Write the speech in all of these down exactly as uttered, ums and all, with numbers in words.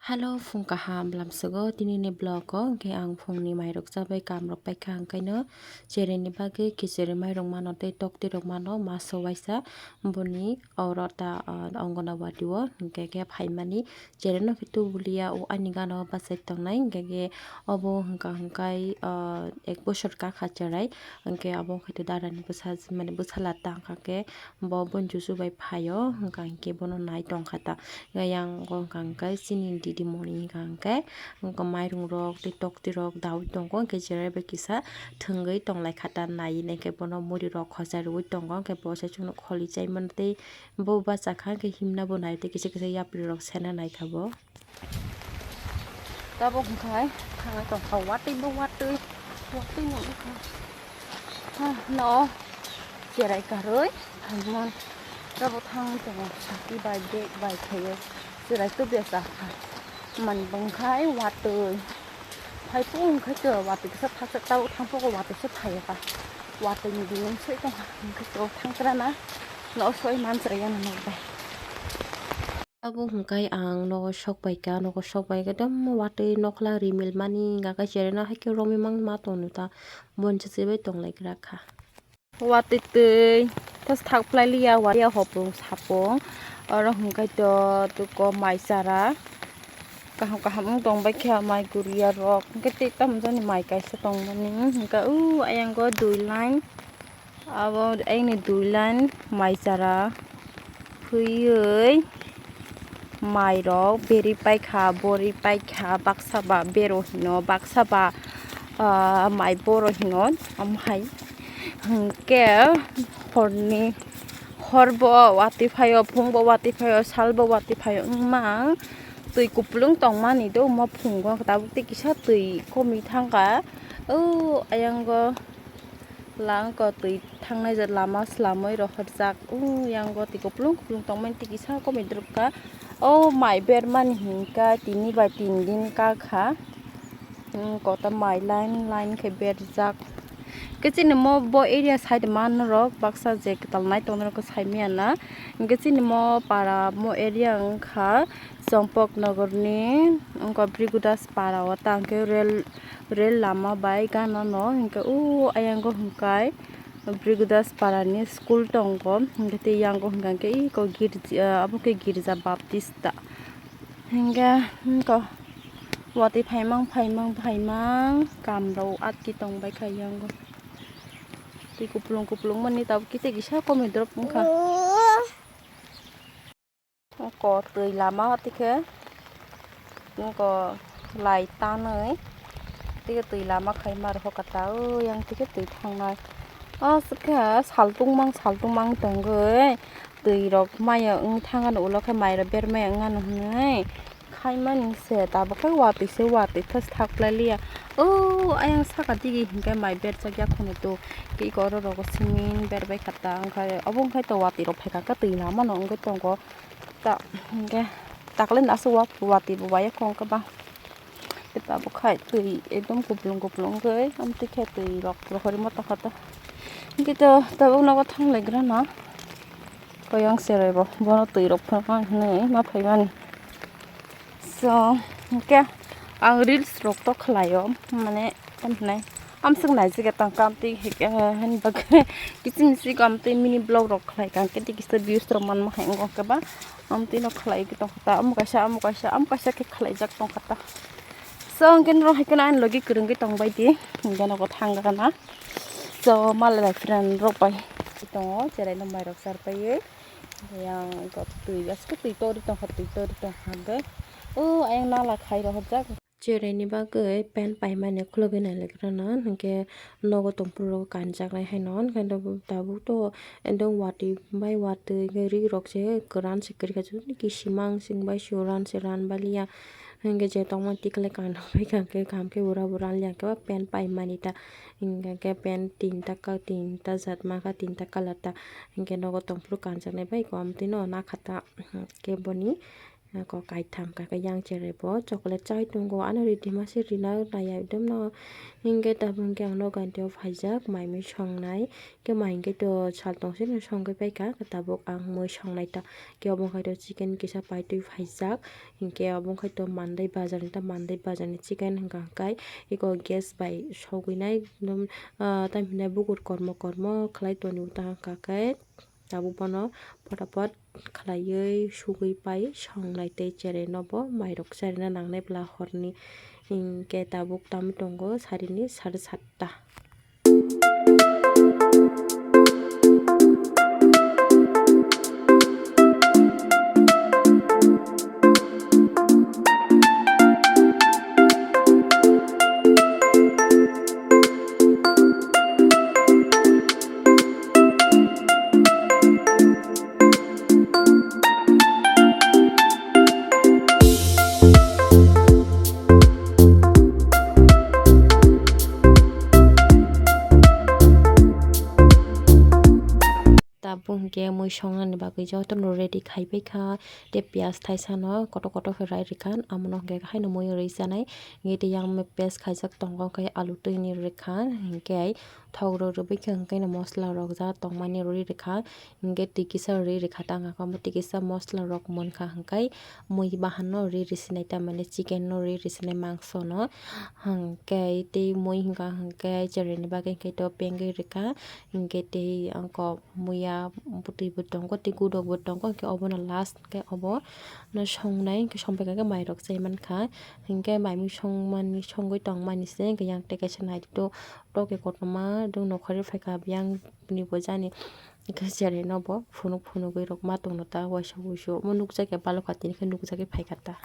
Hello, phung kaham bwlamswgo tinini vlog o, hwnkhe ang phungni mairok chabai kamrok paikha, hwnkhaino chereni bagwi khichiri mairok mano tei toktwirok mano maso waisa boni oro ta, ah, Anganwadi o hwnkhe khe phaimani chereno khe tubulia o ani gana o bachai tongnai, hwnkhe khe obo hwnkha hwnkhe, ah, ek bosor kakha cherai, hwnkhe abo hwnkhe to dadani bwsa mane bwsala tangkha khe. Bo boni chuchu bai phaio, hwnkha hwnkhe bono nai tongkha ta. Yang o hwnkha hwnkhe chini didi moni hwnkha hwnkhe, hwnkha mairung rok tei toktwi rok daui tongo, hwnkhe cherai bai kisa thwngwi tonglaikha ta, naiwi naikhe bono muri rok khochai rwui tongo, hwnkhe bo se chwngno kholi chaimani tei bo bachakha, hwnkhe himna bo nai tei kisa kisa yapri rok sena naikha bo. Tabuk hwnkhe thangwi tongkha watwi bo watwi, watwi nukha. Ha, no cherai karwi phaimani. Tabuk thangwi tongo sati bai bag bai khaiwi cherai tubya chakha. Mani bwkhai watwi. Phai phung khai to watwi kisa thaksa tabuk thang phoko watwi se phaiya ka. Watwi ni bini soi tongkha hwnkhe to thangkra na. No soi manchra ya na nok bai. Abo hwnkhe ang nogo sok bai kha, nogo sok bai khe, ekdom watwi nokla rimil mani hwnka khe, chereno hai khe romwi mang ma tongno ta, boni se chibai tong lai gra kha. Watwi twi tas thak phlai liya, wariya hopung sapung, oro hwnkhe to tuko mai chara, kaham kaham wng tong bai kha, mai guriya rok, hwnkhe tei tamo jani mai kaisa tong mani, hwnkhe o ayang o dui line. Abo ayangni dui line mai chara phiywi mairok beri paikha, bori paikha, baksa ba bero hino, baksa ba, ah, mai boro hino, amhai hwnkhe horni, horbo watwi phaio, phungbo watwi phaio, salbo watwi phaio, wngmang twi kupulung tongmani do, omo phungo tabuk tei kisa twi komwi thangkha, o ayango. Langko twi thangnai je lama swlamwi rohorjak. O yango twi kupulung kupulung tongmani twi kisa komwi drupkha. O mai bermani hinkha tini bai tin din kakha. Hmm, kota mai line line khe berjak. Khe chini mo bo area side ma norok baksa je kwtal nai tongnairok khe saimanya na. Hinkhe chini mo para mo area wngkha Chongpok nogorni wngkha Brigudas para o tangkhe rel. Rel lama bai gana no hinkhe o ayango hwnkhe Brigudas para ni school tongo, hinkhe tei yango hwnkhe iko girja, abo khe girja baptista hinkhe, hinkhe watwi phaimang phaimang phaimang kam rok atwi tongbai kha yango tei kupulung kupulung mani tabuk kisa komoi drop wngkha. Ko twi lama tikhe ko lai tanwi tikhe twi lama khai mar hoka ta o yang tikhe twi thangnai. O swkha saltung mang saltung mang tongwi twi rok maya wng thangano ulo khe mai rok ber maya wngano hwnwi khaimani se tabuk khe watwi se watwi thas thak lai liya. O ayang saka digi hinkhe mai berjak ya khunu to tei oro rogo simin berbai kha ta wngkha obo wngkha to watwi rok phaikha khe twi lama no wngwi tongo. Ta, hingke takle naso wa, watwi bo waya kong khe ba. Khe tabuk khai twi ekdom kuplung kuplung wngwi, amtwi khe twi rok rohorwi ma tongkha ta. Hingke to tabuk nogo thanglaigrana. Koyang serai bo, bono twi rok phano hwnwi ma phaimani. So, hingke ang reels rok to khlaio, mane, Tamo hinai amswk naisik tong kha amtwi hai khe, eh, hani bagwi kiching sik amtwi mini vlog rok khlai kha, hwnkhe tei kisa views rok manma hai wngkha ba amtwi no khlai tong kha ta, amo kaisa, amo kaisa, amo kaisa khe khlaijak tong kha ta. So, hwnkhe norok hai kheno ani logi kwrwngwi tong bai di, hwnkhe nogo thang gana. So, malai friend rok bai tongo, cherai no mai rok char paiwi, yang twi, aske twi tori tong kha, twi tori tong kha hwnkhe, o, ayang nala khai rohorjak. Cheraini bagwi pant paimani khulugwi nailagrana, hinkhe nogo tongphuru kanjaknai haino, hinkhe tabuk to ekdom watwi bai watwi ri rok se kwran se kwrwikha, kisimang sing bai se ran se ran baliya, hinkhe je tongmani tikle kanrok bai kha, hinkhe kaham khe ura bo ranliya, hinkhe pant paimani ta, hinkhe pant tinta ka, tinta jat mankha, tinta colour ta, hinkhe nogo tongphuru kanjaknai bai amtwino nakha ta, hinkhe boni. Ako kaitham kaka yang cherai bo chocolate chai tongo, ano ridima se rina naiya ekdom no. Hinkhe tabuk hinkhe ang nogo aunty o phaijak mai mui songnai. Hinkhe mai hinkhe to sal tong sino songwi paikha, tabuk ang mui songnai ta. Hinkhe obo khai to chicken kisa paitwi phaijak. Hinkhe obo khai to Mandai bazar ni ta, Mandai bazar ni chicken hwnka hwnkhe eko gas bai sogwi nai, ekdom, ah, tamhinai bukur kormo kormo khlai toni ta hwnka khe. Tabuk bono potapot khlaiwi sugwi pai songnai tei cherai no bo mairok cherina nangnai bwla horni. Hinkhe tabuk tamo tongo sarini sade satta. Tabuk hinkhe mui songnani bagwi jotono ready khai paikha. Tei piyaj thaisano kotor kotor khe rai rikha, amono hinkhe haino mui rwi chanai. Hinkhe tei yang paste khaijak tongo, hinkhe alu twini rikha, hinkhe thok rw rwbaikhe hinkhe mosola rok ja tongmani rwi rikha. Hinkhe twi kisa rwi rikha ta, ang khe omo twi kisa mosola rok mankha, hinkhe mui bahan no rwi rwsinai, tamani chicken no rwi rwsinai, mangso no. Hinkhe tei mui hinkha hinkhe cherai ni bagwi hinkhe to pengwi rikha, hinkhe tei ang kok. Muya bwtwi bo tongo, tei gudok bo tongo, hinkhe obono last khe obo no songnai, hinkhe songpai kha khe mairok chai mankha, hinkhe mai mui songmani, songwi tongmani se, hinkhe yang tei kaisa naitugtok, tok khe kotorma, dong nokhorwi phaikha, yang ni bo jani, hinkhe cherai no bo phunuk phunugwi rok ma tongno ta, waisa wuisu omo nukjak ya balokha, tini khe nukjagwi phaikha ta.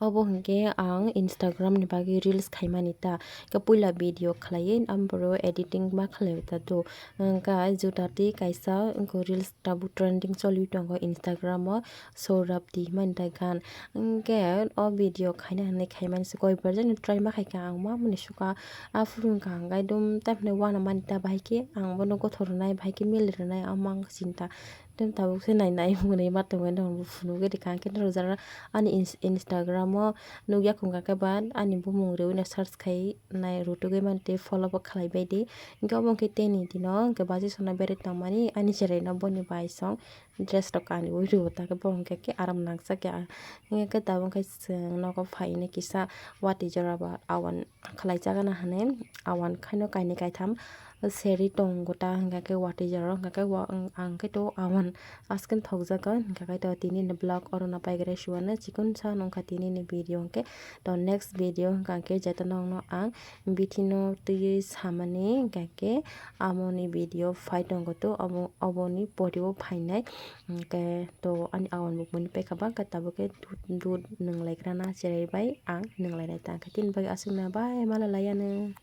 Obo hinkhe ang Instagram ni bagwi reels khaimani ta. Khe puila video khlaiwi, ang boro editing ma khlaiwi ta do. Wngkha juta twi kaisa wngkha reels tabuk trending choliwi tongo Instagram o, Saurabh Dee hwnmani ta gan. Hinkhe o video khaina hinwi khaimani se koi bar jani try ma khaikha ang, ma mani sukha. Aphuru wngkha ang gai dum, tamhinai uanamani ta bahai khe ang bono gothor rwnai, bahai khe mili rwnai, o mang sinta. Tei tabuk se nai nai hwnwi ma tongwi nw phunugwi rikha, hinkhe norok jara ani ins-, Instagram o nukya khungkha khe ba ani bumung rwino search khai nai rwtugwi mantwi follow bo khlai baidi. Hinkhe obo hinkhe tei ni dino hinkhe baji songna berai tongmani ani cherai no boni bai song dress rok kaniwi rwo ta khe bo hinkhe khe aram nangchak ya. Hinkhe tabuk khe chwng nogo phainai kisa watwi jora ba awan khlai chagana hinwi awan khaino kainwi kaitham seri tongo ta, hinkha khe watwi jora, hinkha khe wa-, ang khe to awan aswk thokjago, hinkha khe to tini ni vlog oro no paigra suwano chikon sa nungkha tini ni video hinkhe to next video hinkha khe joto nokno ang bithi no twiwi samani hinkha khe amo ni video phai tongo to obo, obo ni pori o phainai hinkhe to ani awan bo mani paikha bangkha tabuk khe dud, dud nwnglai grana cherai bai ang nwnglai nai ta hinkhe tini bagwi aswk no bye mala laiya nw.